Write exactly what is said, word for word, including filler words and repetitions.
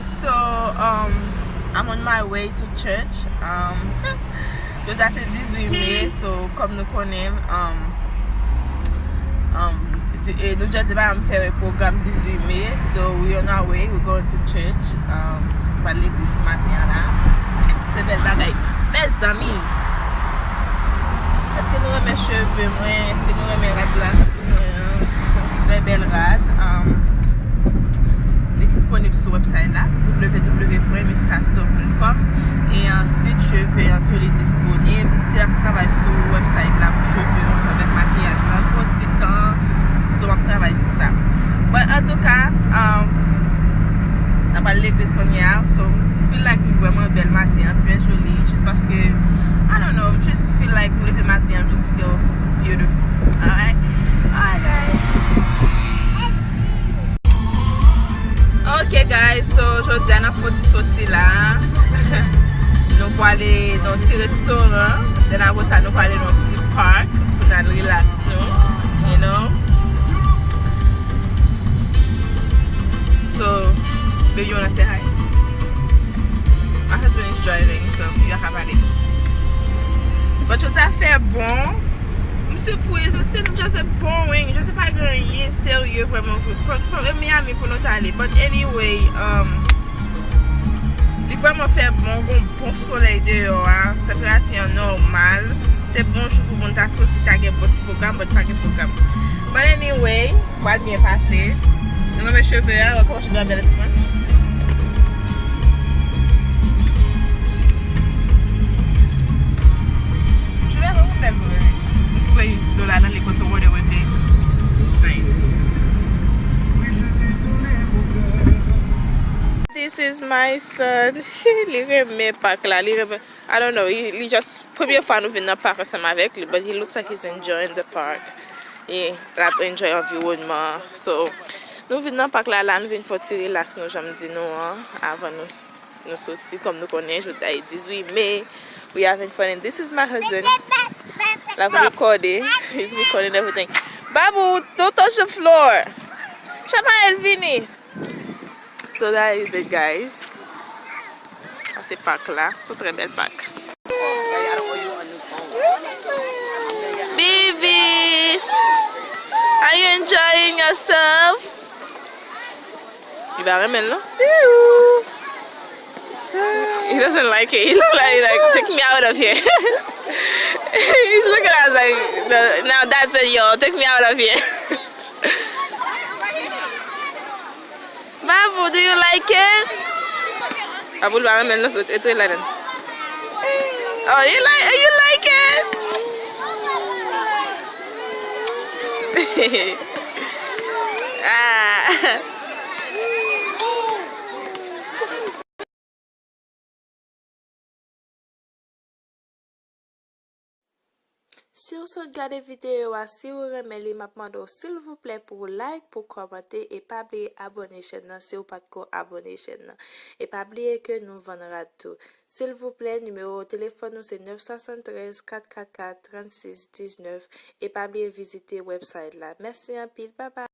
So, um, I'm on my way to church. Um, jodi a se dizuit me, so, kòm nou konnen, um, um, di- e, New Jersey pa janm fè pwogram dizuit me, so we on our way, we going to church. Um, nou pral legliz maten an la. Se bèl bagay. Mezanmi, èske nou renmen cheve mwen? Èske nou renmen rad la sou mwen an? Se yon trè bèl rad. Um, li disponib sou website la, w w w pwen miss castro pwen com. E answit, cheve an tou, li disponib. Si w ap travay sou website la pou cheve ansanm avèk makiyaj la, l pran ti tan. So, m ap travay sou sa. But antouka, um, n ap al legliz kounye a. So, m feel like li vrèman bèl maten an, trè joli. Jis paske, I don't know, m just feel like m leve maten an, m just feel beautiful. Alright? Alright, guys. Ok, guys, so, jodi a n ap fè yon ti soti la. Nou pwale nan yon ti restoran. Then apre sa, nou pwale nan yon ti park pou n al relax nou, you know. So, baby, you wanna say hi? My husband is driving, so you have to. But yo ta fè bon. M sipriz, men se just boring. Je sais pas, gen anyen serye vrèman. Pou, pou, pou, e Miami pou nou ta ale. But anyway, um, li vrèman fè bon, gon bon solèy deyò a. Tanperati an nòmal. Se bon jou pou moun ta soti, ta gen bon ti pwogram, but pa gen pwogram. But anyway, pral byen pase. Nou renmen cheve a, wè kòman cheve a bèl pou mwen. Cheve a vrèman bèl pou mwen. M spray dlo ladan li, kote wòde wete. Nice. This is my son. Li renmen park la, li renmen, I don't know, li, li just, premye fwa nou vin nan park ansanm avèk li, but he looks like he's enjoying the park. E l ap enjoy anviwònman an. So, nou vin nan park la, la nou vin fè yon ti relax nou, jan m di nou an, avan nou, nou soti, kòm nou konnen, jodi a e dizuit me, we having fun, and this is my husband. L ap rekòde, he's recording everything. Babou, don't touch the floor. Chamael, vini. So that is it, guys. Sa se park la. Se yon trè bèl park. Baby, are you enjoying yourself? Li pa renmen l, non? He doesn't like it. He look like, like, take me out of here. He's looking at us like, "No, now that's it, y'all. Take me out of here." Babou, do you like it? Babou pa renmen l, non, so, e tou ladan. Oh, you like, you like it? Ah. Si w sot gade videyo a, si w renmen li, m ap mande w silvouplè pou w like, pou w kòmante, e pa bliye abòne chèn nan si w pa t ko abòne chèn nan. E pa bliye ke nou vann rad tou. Silvouplè, nimewo telefòn nou se nèf swasanntrèz kat kat kat trannsis diznèf. E pa bliye vizite website la. Mèsi anpil, babay.